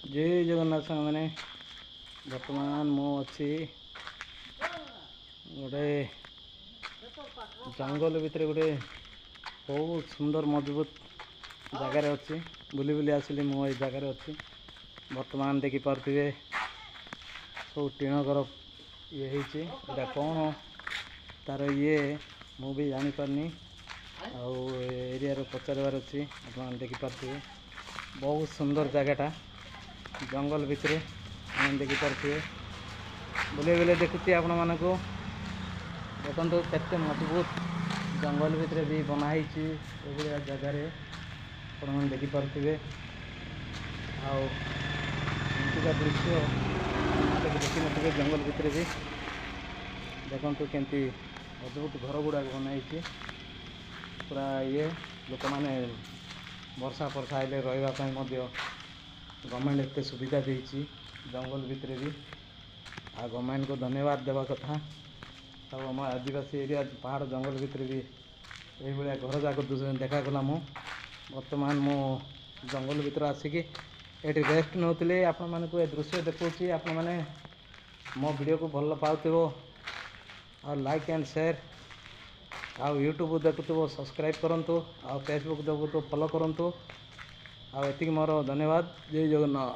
ଜୟ ଜଗନ୍ନାଥ ସାଙ୍ଗମାନେ। ବର୍ତ୍ତମାନ ମୁଁ ଅଛି ଗୋଟେ ଜଙ୍ଗଲ ଭିତରେ, ଗୋଟେ ବହୁତ ସୁନ୍ଦର ମଜବୁତ ଜାଗାରେ ଅଛି। ବୁଲି ବୁଲି ଆସିଲି, ମୁଁ ଏଇ ଜାଗାରେ ଅଛି ବର୍ତ୍ତମାନ। ଦେଖିପାରୁଥିବେ, ସବୁ ଟିଣ ଘର ଇଏ ହେଇଛି। ଏଇଟା କ'ଣ ତାର ଇଏ, ମୁଁ ବି ଜାଣିପାରୁନି, ଆଉ ଏରିଆରେ ପଚାରିବାର ଅଛି। ଆପଣମାନେ ଦେଖିପାରୁଥିବେ, ବହୁତ ସୁନ୍ଦର ଜାଗାଟା ଜଙ୍ଗଲ ଭିତରେ। ଆପଣ ଦେଖିପାରୁଥିବେ, ବୁଲି ବୁଲି ଦେଖୁଛି ଆପଣମାନଙ୍କୁ। ଦେଖନ୍ତୁ, କେତେ ମଜବୁତ ଜଙ୍ଗଲ ଭିତରେ ବି ବନା ହେଇଛି ଏଭଳିଆ ଜାଗାରେ, ଆପଣମାନେ ଦେଖିପାରୁଥିବେ। ଆଉ ଏମିତିକା ଦୃଶ୍ୟ କେବେ ଦେଖିନଥିବେ ଜଙ୍ଗଲ ଭିତରେ ବି। ଦେଖନ୍ତୁ, କେମିତି ମଜବୁତ ଘର ଗୁଡ଼ାକ ବନା ହେଇଛି ପୁରା ଇଏ। ଲୋକମାନେ ବର୍ଷା ଫର୍ଷା ହେଲେ ରହିବା ପାଇଁ ମଧ୍ୟ ଗଭର୍ଣ୍ଣମେଣ୍ଟ ଏତେ ସୁବିଧା ଦେଇଛି ଜଙ୍ଗଲ ଭିତରେ ବି। ଆଉ ଗଭର୍ଣ୍ଣମେଣ୍ଟକୁ ଧନ୍ୟବାଦ ଦେବା କଥା। ଆଉ ଆମ ଆଦିବାସୀ ଏରିଆ ପାହାଡ଼ ଜଙ୍ଗଲ ଭିତରେ ବି ଏଇଭଳିଆ ଘର ଯାକ ଦେଖାଗଲା। ମୁଁ ବର୍ତ୍ତମାନ ମୁଁ ଜଙ୍ଗଲ ଭିତରେ ଆସିକି ଏଠି ରେଷ୍ଟ ନେଉଥିଲି, ଆପଣମାନଙ୍କୁ ଏ ଦୃଶ୍ୟ ଦେଖାଉଛି। ଆପଣମାନେ ମୋ ଭିଡ଼ିଓକୁ ଭଲ ପାଉଥିବ ଆଉ ଲାଇକ୍ ଆଣ୍ଡ ସେୟାର, ଆଉ ୟୁଟ୍ୟୁବ୍ ଦେଖୁଥିବ ସବସ୍କ୍ରାଇବ୍ କରନ୍ତୁ, ଆଉ ଫେସବୁକ୍ ଦେଖୁଥିବ ଫଲୋ କରନ୍ତୁ। ଆଉ ଏତିକି ମୋର ଧନ୍ୟବାଦ। ଜୟ ଜଗନ୍ନାଥ।